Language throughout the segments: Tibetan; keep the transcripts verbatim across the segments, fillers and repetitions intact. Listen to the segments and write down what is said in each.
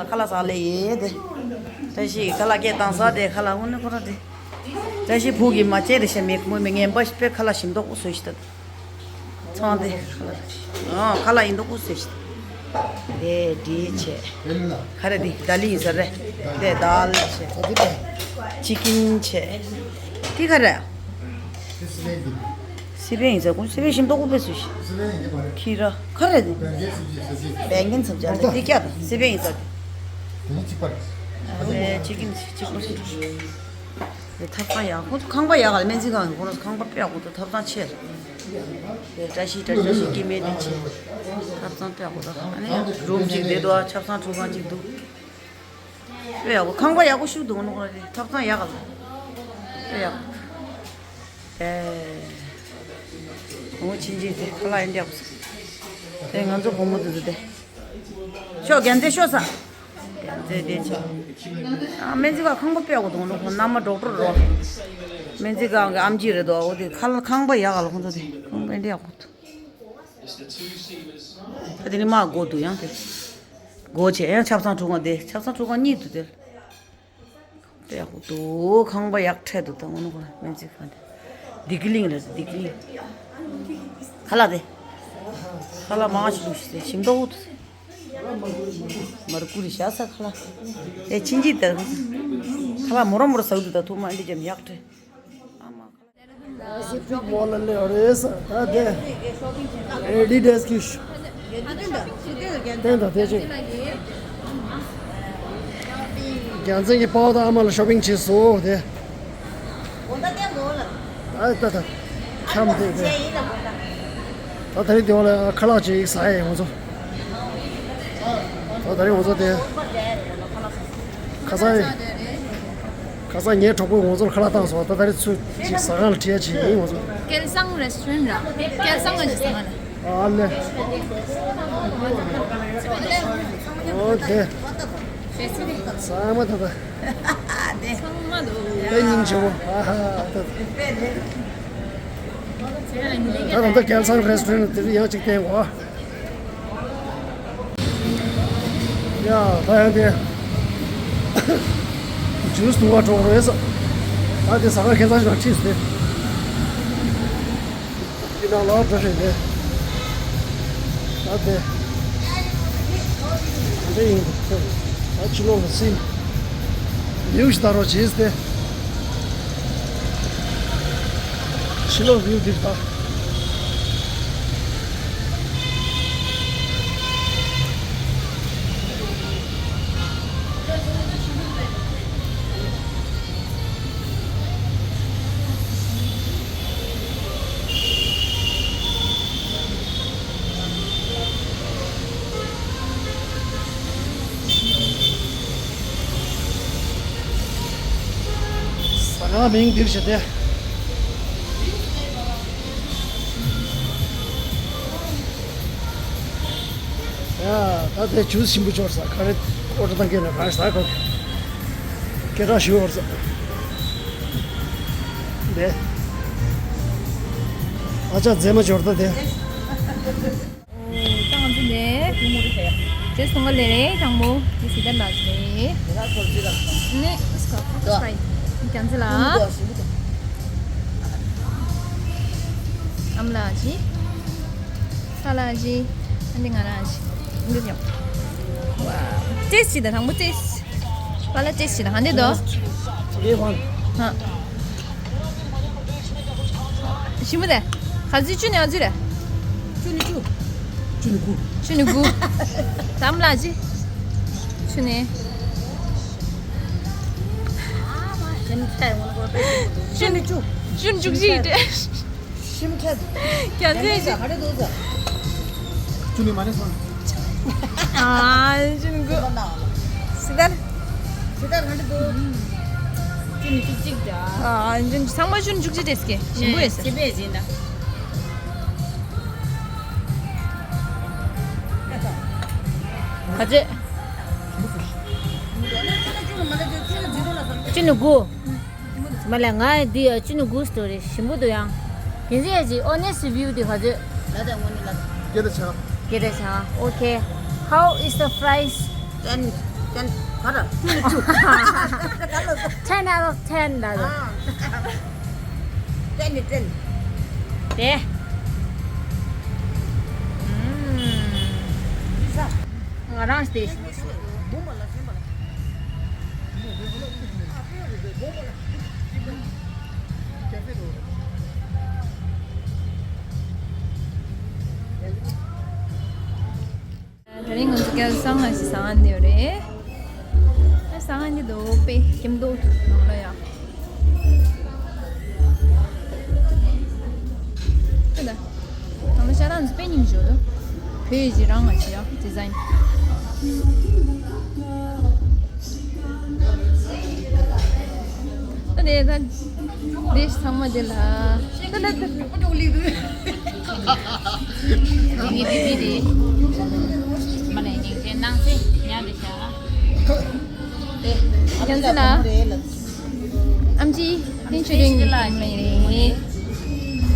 ཁ་ལག་ཟ་ལེ་ཡེ་དེ། བཀྲ་ཤིས་ཁ་ལག་སྐད་བཏང་ས་དེ་ཁ་ལག་དངོས་གནས་ཁོ་རང་དེ། བཀྲ་ཤིས་ཕུག་གི་མ་བྱས་རེ་ཤ་མེད་མོ་མི་ངན་པ་ཞིག་པས་ཁ་ལག་ཞིམ་མདོག་པོ་བཟོས་ཤིག་ད། ཚང་དེ་ཁ་ལག་ཨ་ཁ་ལག་ཡིན་མདོག་པོ་བཟོས་ཤིག་ད། དེ་འདྲི་བྱས། ཁ་རེ་འདི་ད་ལི་ཡིན་ས་རེད། དེ་དཱལ་བྱས། ཅི་ཀིན་བྱས། དེ་ཁ་རེ། སི་པན་ཡིན་ས་ཀུན་སི་པན་ཞིམ་མདོག་པོ་བཟོས་ཤིག་ཁི་ར་ཁ་རེ་འདི། བན་གན་ཚབ་ཅག་དེ་ཀྱ་དང་སི་པན་ཡིན་ས་དེ། ཅི་ཀིན་ཅི་ཀིན། ཐབ་ཚང་ཡག་ཁོང་ཚོ་ཁང་པ་ཡག་ག་ལ་སྨན་རྩིས་ཁང་གི་ཁོང་ཚོ་ཁང་པ་དཔེ་ཡག་པོ་འདུག་ཐབ་ཚང་ཆེ། བཀྲ་ཤིས་བཀྲ་ཤིས་སྐྱེ་དམན་དེ་ཆེ། ཐབ་ཚང་དཔེ་ཡག་པོ་འདུག་ཨ་ནི་རུམ་གཅིག་བསྡད་འདུག་ཆབ་གསང་ཁྲུས་ཁང་གཅིག་འདུག་དཔེ་ཡག་པོ་ཁང་པ་ཡག་པོ་ཞིག་འདུག་ནོ་རེད། ཐབ་ཚང་ཡག་ག་ལ་དཔེ་ཡག་པོ་འདུག་ཨེ། ངོ་ཆིན་ཆིན་དེ་ཁ་ལག་ཡིན་འདྲ་པོ་ཟེར། དེ་ང་ཚོ་བུ་མོ་དེ་ཚོ་དེ། ཤོག་རྒྱལ་མཚན་ཤོག་ས། རྒྱལ་མཚན་དེ་ཆེ། ཨ་སྨན་རྩིས་ཁང་ཁང་པ་དཔེ་ཡག་པོ་འདུག་ནོ་ཁོང་མནའ་མ་ཌོག་ཊར་རོ། སྨན་རྩིས་ཁང་གི་ཨམ་ཆི་རེད་དོ། འོ་དེ་ཁ་ལག་ཁང་པ་ཡག་ག་ལ་ཁོང་ཚོ་དེ་ཁང་པ་ཡིན་འདྲ་ཡག་པོ་འདུག་ད་དེ་ནི་མ་སྒོ་འདུག་ཡང་དེ། སྒོ་ཆེ་ཡང་ཆབ་གསང་ཁྲུས་ཁང་དེ་ཆབ་གསང་ཁྲུས་ཁང་གཉིས་འདུག་དེ། དཔེ་ཡག་པོ་འདུག་ཁང་པ་ཡག་ཕྲད་འདུག་ད་འོ་ནོ་ཁོ་སྨན་རྩིས་ཁང་དེ། སྡིག་གི་གླིང་རེད་སྡིག་གི་གླིང་། ཁ་ལག་དེ། ཁ་ལག་མང་ཞིག་འདུག་ཞིག་དེ་ཞིམ་མདོག་འདུག་མར་ཀུ་རི་ཤ་ས་ཁ་ལག་དེ་ཕྱིན་ཅི་དེར། ཁ་ལག་མོ་ར་མོ་ར་ཟ་གི་འདུག་ད་ཐུག་མ་འདི་ཅམ་ཡག་ཕྲད། ཨ་མ་ཁ་ལག་སི་ཕིག་མོལ་ལ་སླེབས་རེད་ས། ད་དེ་ཨེ་ཌི་ཌ་སི་གི་ཤོ། བསྟན་དང་བསྟན་ཅིག་རྒྱལ་མཚན་གྱི་ཕ་བོ་དང་ཨ་མ་ལ་ཤོ་པིང་བྱས་སོང་དེ། ཨ་ད་ད་འཁྱམ་དེ་དེ། ད་ད་རིང་དེ་བ་ལ་ཁ་ལག་ཅིག་ཟ་ཡས་ང་ཚོ། ད་ད་རིང་ང་ཚོ་དེ། ཁ་སང་། ཁ་སང་ངའི་གྲོགས་པོས་ང་ཚོར་ཁ་ལག་བཏང་སོང་། ད་ད་རེས་ཚུར་ཅིག་ཟ་ཁང་ལ་ཁྲིད་ཡ་ཅིག་ཡིན་ང་ཚོ། སྐལ་བཟང་རེ་སི་ཊོ་རན་ཊ་ར། སྐལ་བཟང་ལ་ཅིག་ཟ་ཁང་ལ། ཨ་ལེ། ཨོ་དེ། ཚང་མ་ད་ད། ཚང་མ་འདུག་དཔེ་སྙིང་རྗེ་བོ། ཨ་ཧ་ད་ད། ད་ད་ད་སྐལ་བཟང་རེ་སི་ཊོ་རན་ཊ་དེ་རིང་ཡང་ཅིག་བསྟན་གོ། ཡ། ད་ཡང་དེ་ཇུས་འཐུང་བ་འགྲོ་རེད་ས། ད་དེ་ཟ་ཁང་ཁྱད་མཚར་ཞིག་ལ་ཁྲིད་སོང་སྟེ། དེ་ནང་ལ་འགྲོ་ཞིག་དེ། ད་དེ་ད་དེ་ཡིན་འདུག་ད་ཕྱི་ལོགས་ལ་སྲིན་ལིའུ་ཞིག་ལྟ་རོགས་བྱེད་སྟེ། ཕྱི་ལོགས་ལིའུ་འདིར་ད། ཟ་ཁང་མིང་འདིར་བྱས་ཏེ། ཡ། ད་དེ་ཇུས་ཞིམ་པོ་འབྱོར་ས། ཁ་རེ་ཨོ་ཏོ་བཏང་གི་ན་གང་ཞིག་ད་གོ། སྐད་གྲགས་ཞུ་བར་ས། དེ། ཨ་ཅག་མཛེས་མ་འབྱོར་ད་དེ། ཨོ་ད་ང་ཚོ་ནས་ཇུས་འཐུང་ག་སླེབས་རེད། དང་པོ་དེ་སི་ཏན་ལགས་རེད། ནས་ཨིས་ཀ་ཁོ་ཚོ་ལ་རྒྱ་མཚོ་ལ། ཨམ་ལགས་ཀྱིས། ས་ལ་ཞིག་ཨ་འདི་ང་རང་ཞིག་འདི་ཉོ། ཝ། ཏེས་ཅི་ད་དང་པོ་ཏེས། པ་ལ་ཏེས་ཅི་ད་ཧ་འདི་དོ། ཧ། ཞིམ་པོ་དེ། ག་ཚོད་བཅུ་ནས་ག་ཚོད་རེད། བཅུ་ནས་བཅུ། བཅུ་ནས་དགུ། བཅུ་ནས་དགུ། ཨམ་ལགས་ཀྱིས། བཅུ་ནས། བཅུ་ནས་བཅུ། བཅུ་ནས་བཅུ་གཅིག་རེད། ཞིམ་ཁྲ། རྒྱ་མཚོས་ཅི། ཧ་རེ་འདུག་ཟ། ཅུ་ནི་མ་ནི་སོང་། ཨ་ཅུ་ནི་གུ། སི་ཏར། སི་ཏར་ཧ་རེ་འདུག་ཅུ་ནི་ཅུ་གཅིག་ད། ཨ་ཅུ་ནི་ཚང་མ་ཅུ་ནི་ཅུ་གཅིག་རེད་ཀྱི། ཞིམ་པོ་ཡོད་ཟེར། སི་པེ་ཟིན་ད། ག་ཚོད། ཅུ་ནི་དགུ། མ་ལ་ང་འདི་ཡ་ཅི་ནུ་གུ་སི་ཊོ་རི་ཞིམ་པོ་འདུག་ཡང་། དེ་ཚོ་ཡ་ཅི་ཨོ་ནེ་སི་བིའུ་དེ་ག་ཚོད། ལ་དང་ངོ་ནི་ལ་དང་། སྐད་ད་ཆ། སྐད་ད་ཆ། ཨོ་ཁེ། How is the fries? Done. ག་ར་ཅུ་ཅུ། ten out of ten ལ། ཨ། ten ནི་ten། དེ། ང་རང་སྟེ། དེ་རིང་ང་ཚོ་སྐྱབས་སངས་ལ་ཞིག་ཟ་ཡ་འདི་ཡོད་རེད། ཨ་ཟ་ཡ་འདི་འདུག་པས་སྐྱིད་འདུག་ནང་ལ་ཡ། ཁྱོད་ད། ནང་ལ་ཤ་རང་ཚོ་དཔེ་སྙིང་རྗེ་འདུག་བོད་ཡིག་རང་ང་བྱེད་ཡ་ཌི་ཛའིན། ད་ནས་ད་འདི་ཚང་མ་འདི་ལ་ད་ད་ད། ངའི་བི་བི་རེད། མ་ནས་ཉིན་མཚན་སྣང་སེ་ཉལ་བསྡད་བཞག་ཨེ། ཁྱེད་ཚོ་ལ། ཨམ་ཆི། ཏིན་ཆུ་རིང་གི་ལ་མི་རེད།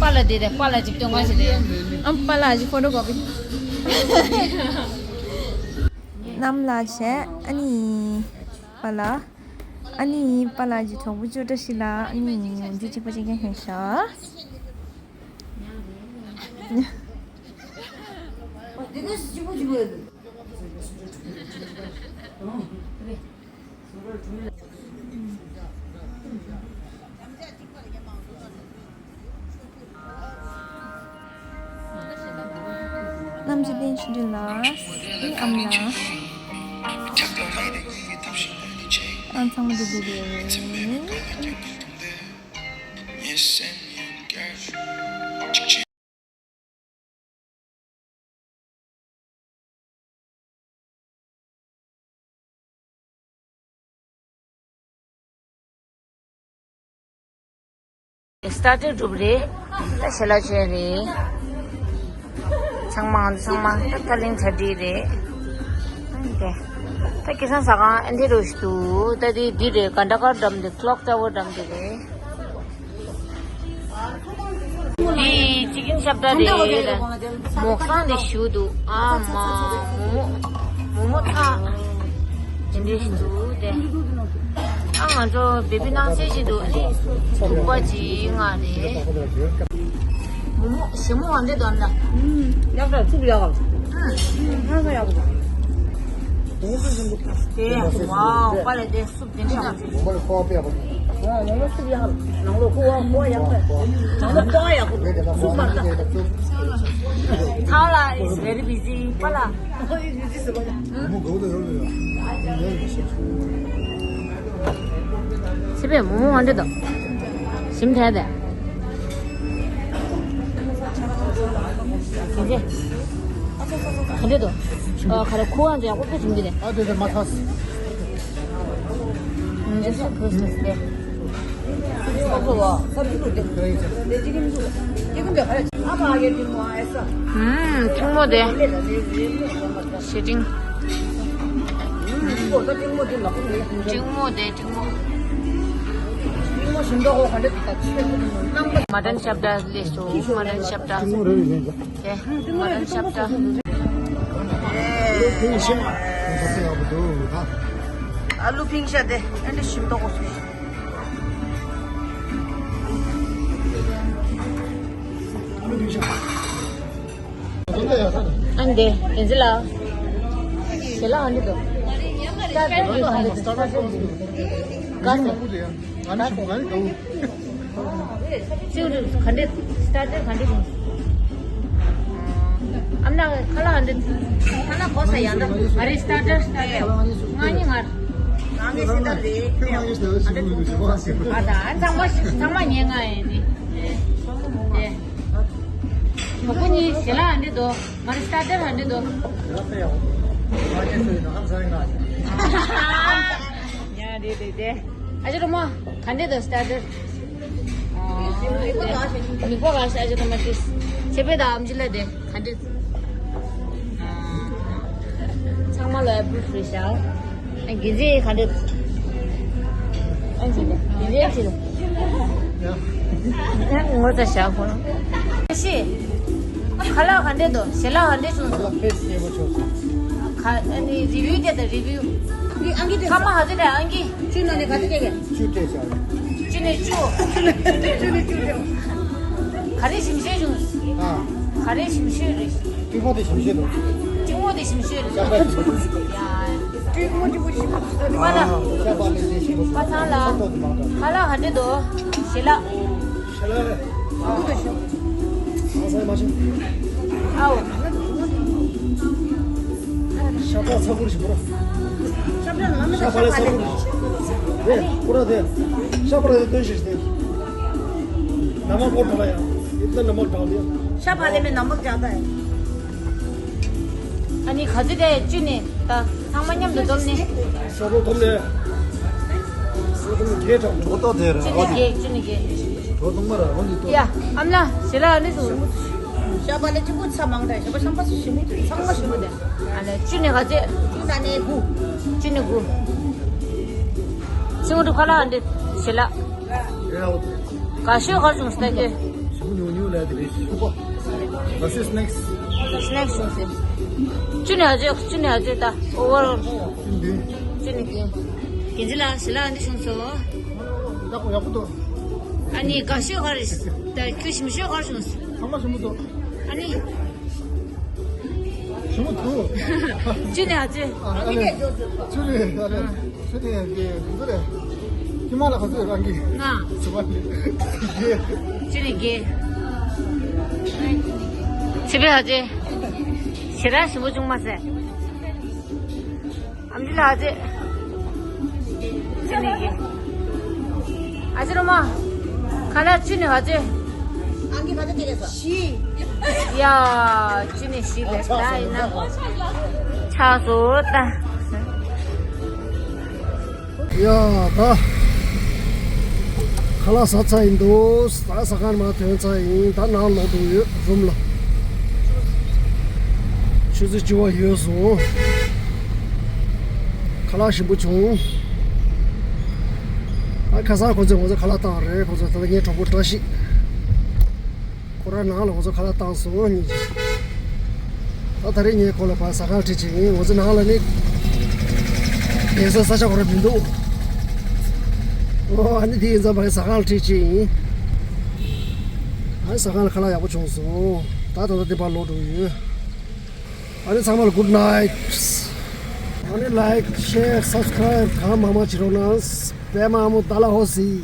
པཱ་ལགས་དེ་རེད། པཱ་ལགས་ཅིག་སྟོན་ག་ཞིག་རེད། ཨམ་པཱ་ལགས་ཀྱི་ཕོ་ཊོ་ཀོ་པི། གནམ་ལ་བྱས་ཨ་ནི། པཱ་ལགས། ཨ་ནི་པཱ་ལགས་ཀྱི་གྲོགས་པོ་ཅོ་བཀྲ་ཤིས་ལགས་ཨ་ནི་འདི་གཅིག་པ་གཅིག་རྐྱང་ཤོད་ཤག་གནམ་གཤིས་ལྡན་ཆུ་འདྲེན་ལ། ཨི་ཨམ་ལ། ཨང་ཚང་མ་འདི་འདི་རེད། སི་ཊར་ཊར་གྲུབ་རེད། ད་ཞལ་ལག་མཆོད་རེད། ཚང་མ་ཚང་མ་ད་ཐ་ལིང་ཆ་འགྲིག་རེད། ད་སྐལ་བཟང་ཟ་ཁང་ཨེ་འདྲ་རུ་ཞིག་འདུག་ད་དེ་འདི་རེད། གྷན་ཌ་གར་ཌམ་དེ་ཀློག་ཊ་ཝར་ཌམ་དེ་རེད། འདི་ཅི་ཀིན་ཤབ་ད་རེད། མོག་སང་དེ་ཞུ་འདུག་ཨ་མ། མོ་མོ་མོ་མོ་ཐག་དེ་འདྲས་ཞིག་འདུག་དེ། ཨ་ང་ཚོ་བེ་བི་ནང་སེ་ཞིག་འདུག་ཨ་ནི་ཐུག་པ་ཅིག་ང་རེད། མོ་མོ་ཞིམ་མོ་བ་འདྲས་འདུག་ཨ་ན། ཡག་ད་ཚུགས་ཡག་ག་ཧ་ཧ་ཡག་ག་དེ་ཝའོ་པ་ལས་དེ། སུབ་དེ་འདྲ་ཡང་། མོག་མོག་སུབ་ཡག་ནང་ལོགས་ཁུ་བ་ཁུ་བ་ཡག་པ། ནང་ལོགས་ཁུ་བ་ཡག་པོ་སུབ་མ་ད། ཚང་ལ་is very busy པ་ལ། སི་པའི་མོག་མོག་ཨ་འདྲ་དང་། ཞིམ་ཐལ་དེ། ག་འདྲ་དང་། ཨ་ཁ་ར་ཁུ་བ་འདྲ་ཡག་པོ་དཔེ་ཞིམ་གི་རེད། ཨ་དེ་དེ་མ་ཐག་ཧུམ། ཐུང་མོ་དེ། ཞེ་ཏིང་། ཏིང་མོ་དེ་ཏིང་མོ། མ་ཏན་ཤབ་ད་ལས་སོ། མ་ཏན་ཤབ་ད། དེ་མ་ཏན་ཤབ་ད། ཨ་ལུ་ཕིང་ཤ་དེ་ཨ་འདྲ་ཞིམ་ཏོག་གོ་སོ། ཨ་འདི་དེ་ཚོ་ལ། ཞལ་ལག་ཨ་འདི་འདུག་སི་ཊར་ཊར་འདི་འདུག་སི་ཊར་ཊར་འདི་འདུག་ག་ཟེར། ག་ཟེར། ཅིའུ་ཅིའུ་ག་འདྲ་སི་ཊར་ཊར་ག་འདྲ་ཡིན། ཨ་མ་ན་ཁ་ལག་ག་འདྲ། ཁ་ལག་གོ་ས་ཡང་ད། ཨ་རེ་སི་ཊར་ཊར་སི་ཊར་ཊར། ང་གཉིས་ང་། ང་གཉིས་སི་ཊར་ཊར་རེད། ཨ་ད་ཚང་མ་ཚང་མ་ཉན་ང་ཡིན་ནི། དེ། གྲོགས་པོ་གཉིས་ཞལ་ལག་ཨ་འདྲ་འདུག་མ་རེད་སི་ཊར་ཊར་ཨ་འདྲ་འདུག་ཡ་རེད་རེད་རེད། ཨ་ཅེ་རོ་མ། ག་འདྲ་འདུག་སི་ཊར་ཊར། མི་པོ་ག་ཤ་ཨ་ཅེ་རོ་མ་ཏིས། ཆེ་པེ་དང་ཨམ་ཅི་ལ་དེ་ག་འདྲ། ཚང་མ་ལ་ཨེ་པུལ་ཧྥི་རི་ཤ། ཨ་གི་ཟེ་ག་འདྲ། ཨ་ཟེ་གི་ཟེ་ཆི་རེད། ཡ། ངོ་ཚ་ཤ་ཁོ། ཤི། ཁ་ལག་ག་འདྲ་འདུག་ཞལ་ལག་ག་འདྲ་བྱུང་སོང་། ཁ་ལག་དཔེ་སྐྱིད་པོ་བྱུང་སོང་། ཁ་ཨ་ནི་རི་བིའུ་དེ་དང་རི་བིའུ། འདི་ཨང་ཀི་དེ། ཁ་མ་ཧ་ཅི་དེ་ཨང་ཀི། བཅུ་ནང་ནས་ག་ཚོད་སྤྲད་གས། བཅུ་སྤྲད་བཞག་བཅུ་ནས་བཅུ། བཅུ་ནས་བཅུ་སྤྲད། ག་རེ་ཞིམ་ཤོས་བྱུང་། ཨ། ག་རེ་ཞིམ་ཤོས་རེད། ཏྲིག་མོ་དེ་ཞིམ་ཤོས་འདུག་ཏྲིག་མོ་དེ་ཞིམ་ཤོས་རེད། ཤ་པ་ཞིམ་ཤོས། ཡ། ཏྲིག་མོ་ཅིག་པོ་ཞིམ་པོ་འདུག་ཨ། ཤ་པ་ལས་དེ་ཞིམ་པོ་འདུག་པ་ཚང་ལ། ཁ་ལག་ཧ་འདྲེ་འདུག་ཞལ་ལག་ཞལ་ལག་རེད། ཨ། ཨ་ས་མ་ཤེས། ཨའོ། ཤ་པ་ཚ་པོ་རེད་ཤ་པ། ཤ་པ་ལ་ཚ་པོ་རེད། རེད་ཁོ་ར་དེ། ཤ་པ་ར་དེ་སྟོན་ཞིག་དེ། नमक बहुत डाला यार। इतना नमक डाल दिया। ཤ་པ་ལ་མེ་नमक ज्यादा है། ཨ་ནི་ག་ཚོད་དེ་བཅུ་ནས་ད་ཚང་མ་མཉམ་དུ་འཛོམས་ནས། ཤ་པ་འཛོམས་ནས། ཤ་པ་འཛོམས་ནས་གས་དྲག་འགྲོ་ཏོ་དེ་ར་བཅུ་ནས་བརྒྱད་བཅུ་ནས་བརྒྱད། གྲོ་བཏུང་མ་ར་འོ་འདི་ཏོ། ཡ། ཨ་མ་ལགས་ཞལ་ལག་ཨ་ནི་སུ། ཤ་པ་ལ་གཅིག་པུ་ཚ་མང་དྲགས་ཤ་པ་ཤ་པ་ཞིམ་པོ་འདུག་ཚང་མ་ཞིམ་པོ་འདུག་ཨ་ལས་བཅུ་ནས་ག་ཚོད། བཅུ་ནས་དགུ། བཅུ་ནས་དགུ། ཤིང་འབྲུ་ཁ་ལག་འདི་ཞལ་ལག་དགའ་ཤོས་ག་རེ་བྱུང་ཟེར་ན་ཁྱོད། ཞིམ་པོ་ཉུང་ཉུང་ལས་དེ་རེད། ཤིང་པོ། ག་ཤོས་སི་ནེག་སི། སི་ནེག་སི་བྱུང་ཟེར། བཅུ་ནས་ག་ཚོད་བཅུ་ནས་ག་ཚོད་ད་ཨོ་ཝར་ཨོལ། བཅུ་ནས་བདུན། བཅུ་ནས་བདུན། རྒན་ཚེ་ལགས་ཞལ་ལག་འདི་བྱུང་སོང་། ཡག་པོ་ཡག་པོ་འདུག་ཨ་ནི་དགའ་ཤོས་ག་རེ་ད་ཁྱོད་ཞིམ་ཤོས་ག་རེ་བྱུང་ཟེར། ཚང་མ་ཞིམ་པོ་འདུག་ཨ་ནི། ཞིམ་པོ་འདུག་བཅུ་ནས་ག་ཚོད། ཨ་ཨ་ལེ། བཅུ་ནས་ཨ་ལེ། བཅུ་ནས་དེ་འདི་རེད། ཁྱི་མ་ལ་ག་ཚོད་རང་གི་ང་། སུ་བ་ལེ། བཅུ་ནས་བརྒྱད། ཚེ་འཕེལ་ཨ་ཅེ། ཞེ་དྲག་ཞིམ་པོ་བྱུང་མ་ཟད། ཨམ་ཆི་ལགས་ཨ་ཅེ། བཅུ་ནས་བརྒྱད། ཨ་ཅེ་རོ་མ། ཁ་ལག་བཅུ་ནས་ག་ཚོད། ཨང་ཀི་ག་ཚོད་སྤྲད་གས་སོ། བཞི། ཡ། བཅུ་ནས་བཞི་ལས་ད་ཡིན་ན། ཆགས་སོ་ད། ཡ་ད། ཁ་ལག་ཟ་ཚར་ཡིན་འདུག་ད་ཟ་ཁང་མར་ཐོན་ཚར་ཡིན། ད་ནང་ལོག་འགྲོ་ཡོད་རུམ་ལ། ཆུ་ཚོད་བཅུ་པ་ཡོལ་སོང་། ཁ་ལག་ཞིམ་པོ་བྱུང་། ཨ་ཁ་སང་ཁོ་ཚོས་ང་ཚོ་ཁ་ལག་བཏང་རེད། ཁོ་ཚོ་ད་ལྟ་ངའི་གྲོགས་པོ་བཀྲ་ཤིས། ཁོ་རང་ནང་ལ་ང་ཚོ་ཁ་ལག་བཏང་སོང་གཉིས་ཀྱིས། ད་ད་རེས་ངས་ཁོ་ལ་ཕར་ཟ་ཁང་ཁྲིད་ཅིག་ཡིན། ང་ཚོ་ནང་ལ་ནི་གདན་ས་ས་ཆ་ཁོ་རང་མི་འདུག་ཨོ་ཨ་ནི་དེ་ཡིན་ཙང་ཕར་ཟ་ཁང་ལ་ཁྲིད་ཅིག་ཡིན། ཨ་ནི་ཟ་ཁང་ལ་ཁ་ལག་ཡག་པོ་བྱུང་སོང་། ད་ད་ལྟ་དེ་ཕར་ལོག་འགྲོ་གི་ཡོད། ཨ་ནི་ཚང་མ་ལ་གུཌ་ནའིཊ། ཨ་ནི་ལའིཀ་ཤེར་སབ་སི་ཀ་རའིབ་གང་མང་མང་བྱེད་རོགས་གནང་། པད་མ་ཨ་མོ་ཏཱ་ལ་ཧོ་སི།